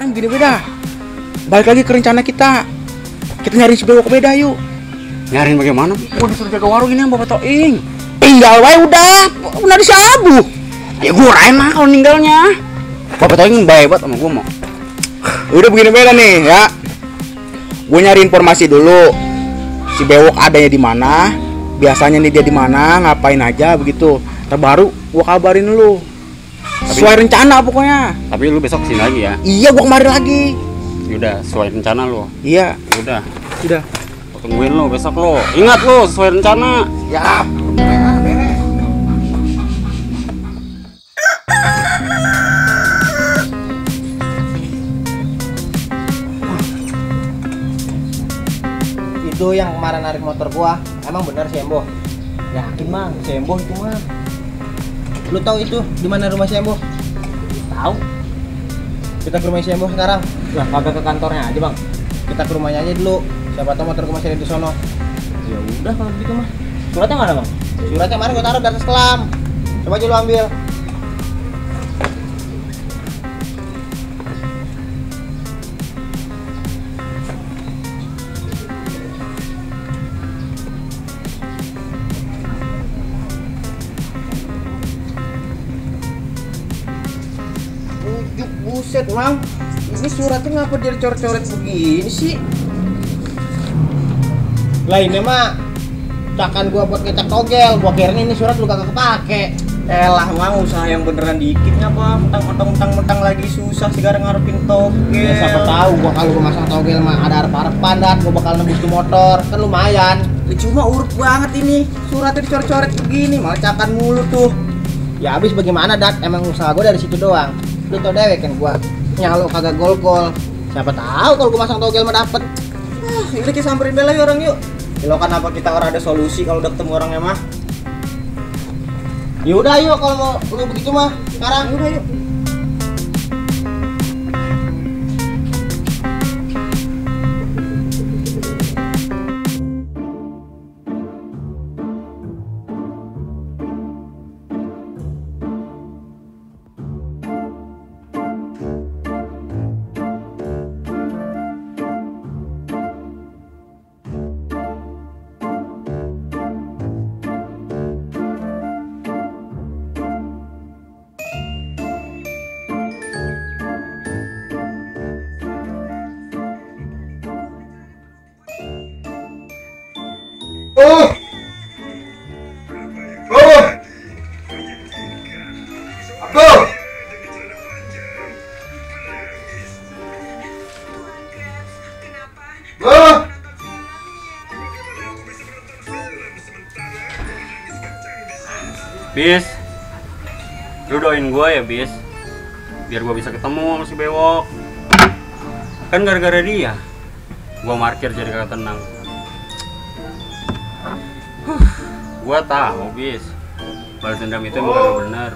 sekarang begini beda. Balik lagi ke rencana kita. Kita nyari si Bewok beda yuk. Nyariin bagaimana? Gua disuruh jaga warung ini sama Bapak Toing. Tinggal wae udah di Sabu. Ya gua rain mah kalau ninggalnya. Bapak Toing baik banget sama gua mau. Udah begini beda nih ya. Gua nyari informasi dulu. Si Bewok adanya di mana? Biasanya nih dia di mana? Ngapain aja begitu. Terbaru gua kabarin lu. Sesuai rencana pokoknya. Tapi lu besok kesini lagi ya? Iya, gua kemari lagi. Yaudah, sesuai rencana lu. Iya. Udah. Sudah. Tungguin lu besok lu. Ingat lu sesuai rencana. Siap. Itu yang kemarin narik motor gua, emang bener si Embo? Yakin mang, si Embo itu mah. Lu tahu itu di mana rumah si Embo? Tahu. Kita ke rumah si Embo sekarang. Lah, kagak ke kantornya aja bang. Kita ke rumahnya aja dulu. Siapa tahu motor gua masih ada di sono. Ya udah kalau begitu mah. Suratnya mana bang? Suratnya kemarin gua taruh di atas kelam. Coba aja lu ambil. Buset mang, ini suratnya ngapa dia coret-coret begini sih? Lainnya mah cakan gua buat ngecek togel, gua kira ini surat lu kagak kepake. Elah mang, usaha yang beneran dikit ngapa mentang-mentang lagi susah segala ngarepin togel. Ya, siapa tahu gua kalau gua masang togel mah ada arep-arepan dan gua bakal nembus ke motor, kan lumayan. Cuma urut banget ini, suratnya dicoret-coret begini, malah cakan mulu tuh. Ya habis bagaimana dat, emang usaha gua dari situ doang. Lu tau dewek kan gua nyalo kagak gol-gol. Siapa tahu kalau gua masang togel mah dapet. Yaudah kita samperin deh lagi orang yuk. Lo kan apa kita orang ada solusi kalau udah ketemu orangnya mah. Yaudah yuk kalau mau lu begitu mah sekarang. Yaudah yuk. Bis, lu doain gue ya bis, biar gue bisa ketemu sama si Bewok. Kan gara-gara dia, gue parkir jadi kagak tenang. Gue tahu bis, balas dendam itu emang kagak benar.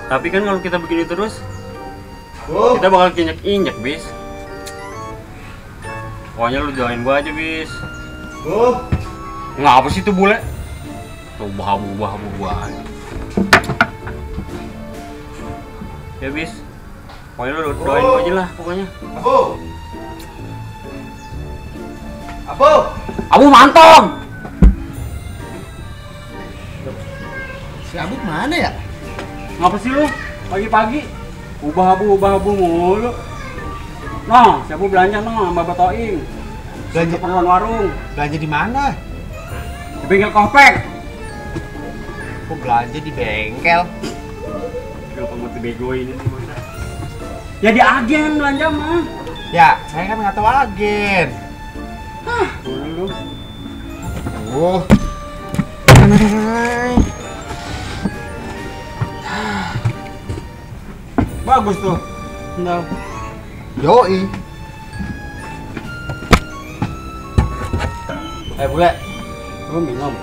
Tapi kan kalau kita begini terus, kita bakal injek-injek bis. Pokoknya lu doain gue aja bis. Ngapa sih tuh bule? Tuh bahabu aja. Ya bis, pokoknya lu doain gua aja lah pokoknya. Abu mantong. Si Abuk mana ya? Ngapa sih lu pagi-pagi ubah-abu mulu? Nah, siapa belanja no sama Bapak Toing? Belanja keperluan warung. Belanja di mana? Di bengkel kopek. Kok belanja di bengkel? Gampang banget bego ini. Ya di agen belanja mah. Ya, saya kan nggak tahu agen. Dulu. Oh. Bagus tuh. Nah. Yoi. Bule, lu minum?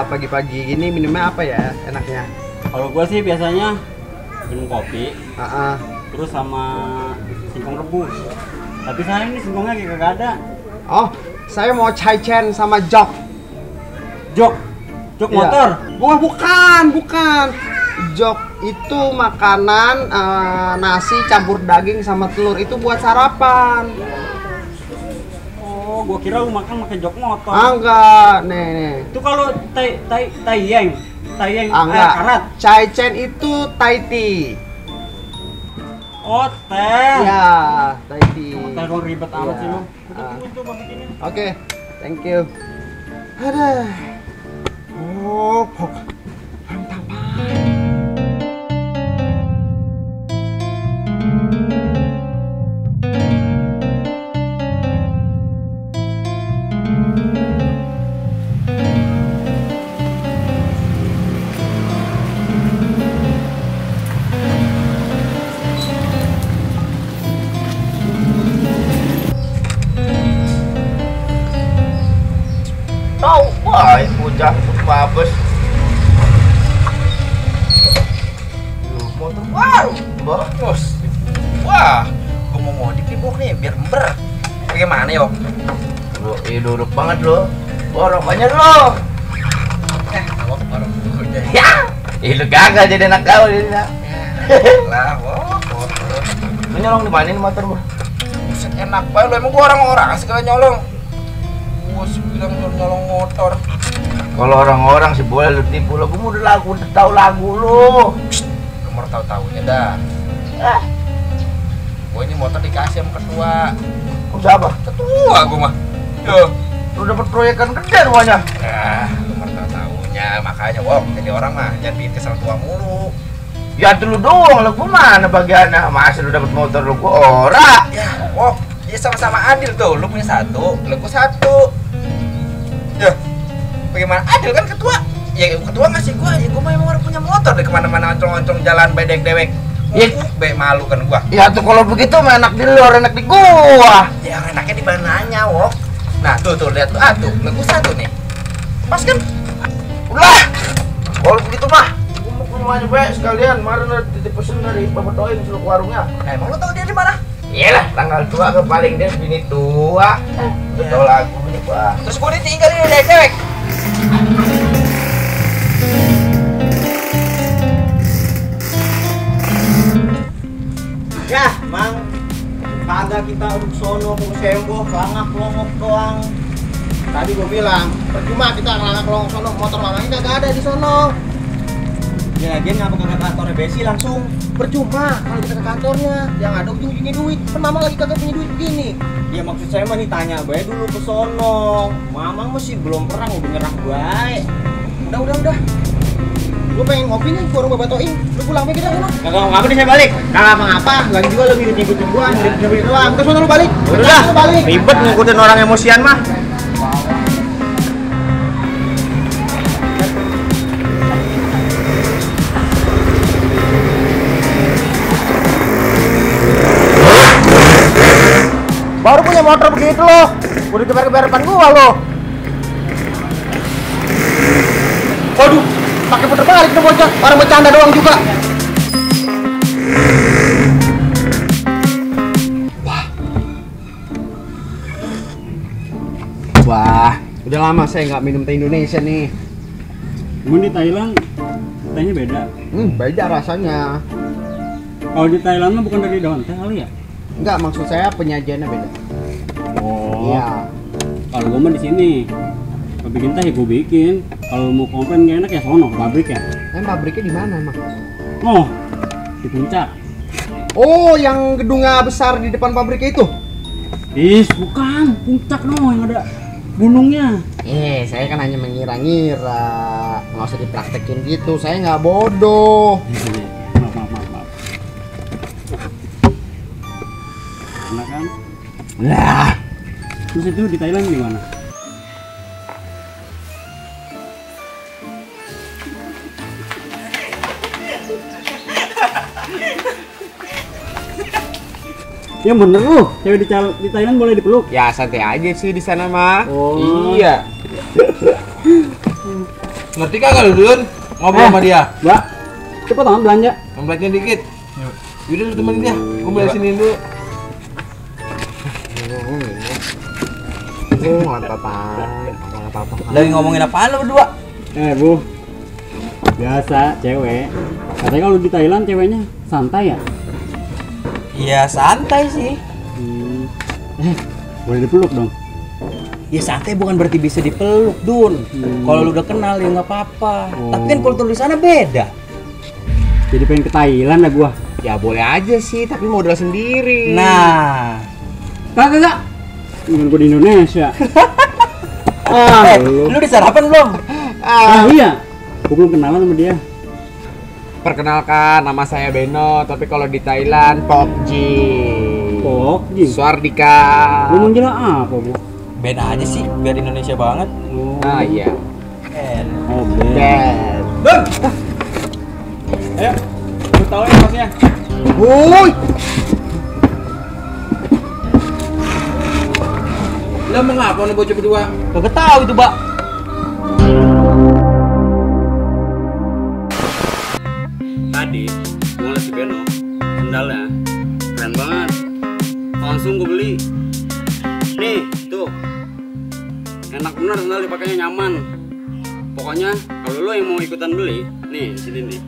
Pagi-pagi gini minumnya apa ya enaknya? Kalau gua sih biasanya minum kopi, Terus sama singkong rebus. Tapi sayang ini singkongnya kayak kagak ada. Oh, saya mau chai chen sama jok. Jok Iya. motor. Bukan. Jok Itu makanan nasi campur daging sama telur itu buat sarapan. Oh, gua kira lu makan pakai jok motor. Enggak, nih. Itu kalau taiyeng Enggak. karat. Chai Chen itu Thai tea. Oh, teh. Ya, Thai tea. Teh kok ribet amat Ya. sih lu. Ah. Itu gua bikinnya. Oke, thank you. Ada. Oh, pok. Mantap. Tahu, wah, bocah babes. Motor baru, bagus. Wah, gua mau modif nih, Bok nih, biar ember. Bagaimana, Yok? Lo, duduk banget lo. Borok banyak lo. Bok, borok dulu jadi. Ya, lu gagal jadi anak kau ini. Lah, Bok, motor. Lu nyolong di mana ini motor, Bok? Buset, enak banget lo. Emang gua orang-orang segala nyolong. Gua bilang nyolong motor. Kalau orang-orang sih boleh lu tipu lo. Gua udah tahu lagu lu. Nomor tahu-tahunya dah. Gua ini motor dikasih sama ketua. Siapa? Ketua gua mah. Yo, lu dapat proyekan gede rumahnya. Nomor tahu-tahunya makanya Wok, jadi orang mah jangan bikin kesal tua mulu. Ya dulu doang, lu mana bagiannya? Masa lu dapat motor lu gua ora. Ya, Wok, ya sama-sama adil tuh. Lu punya satu, lu gua satu. Ya, bagaimana adil kan ketua? Ya ketua ngasih gua, ya gua mah emang orang punya motor deh kemana-mana oncong-oncong jalan bedek dewek. Iya, malu kan gua. Ya tuh kalau begitu mah enak di luar, enak di gua. Ya enaknya di mananya, Wok. Nah, tuh lihat tuh, tuh, gua satu nih. Pas kan? Udah. Kalau begitu mah, gua mau ke rumahnya be sekalian. Kemarin udah ditipesen dari Bapak Toin suruh ke warungnya. Nah, emang lu tahu dia di mana? Iyalah, tanggal tua ke paling dia bini tua. Betul lagu ini, Pak. Terus gua ditinggal di dewek. Ya, Mang. Kagak kita urus sono ke Sembo, kelangak-kelongok doang. Tadi gua bilang, percuma kita kelangak-kelongok sono, motor mamanya kagak ada di sono. Ya lagian ngapa kagak kantornya Besi langsung? Percuma kalau kita ke kantornya, yang ada ujung-ujungnya duit. Kan Mamang lagi kagak punya duit begini. Ya maksud saya mah nih tanya bae dulu ke sono. Mamang masih belum pernah udah nyerah bae. Udah. Gue pengen ngopi nih, warung Bapak Toing. Lu pulang aja kita sono. Kagak ngapa nih saya balik. Kagak apa-apa, lagi juga lebih ngikutin gua, ngikutin doang. Terus sono lu balik. Udah, Lu balik. ribet ngikutin orang emosian mah. Baru punya motor begitu loh. Udah kebar-kebar depan gua loh. Waduh, pakai puter balik tuh bocah. Orang bercanda doang juga. Wah, udah lama saya nggak minum teh Indonesia nih. Emang di Thailand tehnya beda. Beda rasanya. Kalau di Thailand mah bukan dari daun teh kali ya? Enggak, maksud saya penyajiannya beda. Oh. Iya. Kalau gua mah di sini. Kalau bikin teh ya gua bikin. Kalau mau komplain gak enak ya sono pabrik ya. Pabriknya di mana emang? Oh, di puncak. Oh, yang gedungnya besar di depan pabriknya itu? Bukan, puncak no yang ada gunungnya. Saya kan hanya mengira-ngira. Nggak usah dipraktekin gitu, saya nggak bodoh. Maaf. Enak kan? Lah, Terus itu di Thailand di mana? Ya bener lu, cewek di Thailand boleh dipeluk? Ya santai aja sih di sana mah. Oh. Iya. Ngerti kagak lu Dun? Ngobrol sama dia. Mbak, cepet tangan belanja. Membelanya dikit. Yaudah lu temenin dia. Gua beli sini dulu. nggak apa-apa. Lagi ngomongin apaan lo berdua? Bu, Biasa, cewek. Katanya kalau di Thailand ceweknya santai ya? Iya santai sih. Boleh dipeluk dong? Ya santai bukan berarti bisa dipeluk, Dun. Kalau lu udah kenal ya nggak apa-apa. Tapi kan kultur di sana beda. Jadi pengen ke Thailand dah gua. Ya boleh aja sih, tapi modal sendiri. Nah, Kagak. Dengan gua di Indonesia. lu udah sarapan belum? Iya. Gua belum kenalan sama dia. Perkenalkan, nama saya Beno, tapi kalau di Thailand Pokji. Pokji. Suardika. Lu manggil apa, Bu? Ben aja sih, biar Indonesia banget. Ah iya. Ben. Oh, Ben. Ben. Dun. Ayo. Lu tahu ya masnya? Wuih. Lo mau ngapa nih bocah berdua? Kagak tahu itu, Pak. Tadi gue ngeliat si Beno, sendalnya keren banget. Langsung gue beli. Nih, tuh. Enak bener sendal dipakainya, nyaman. Pokoknya kalau lo yang mau ikutan beli, nih di sini nih.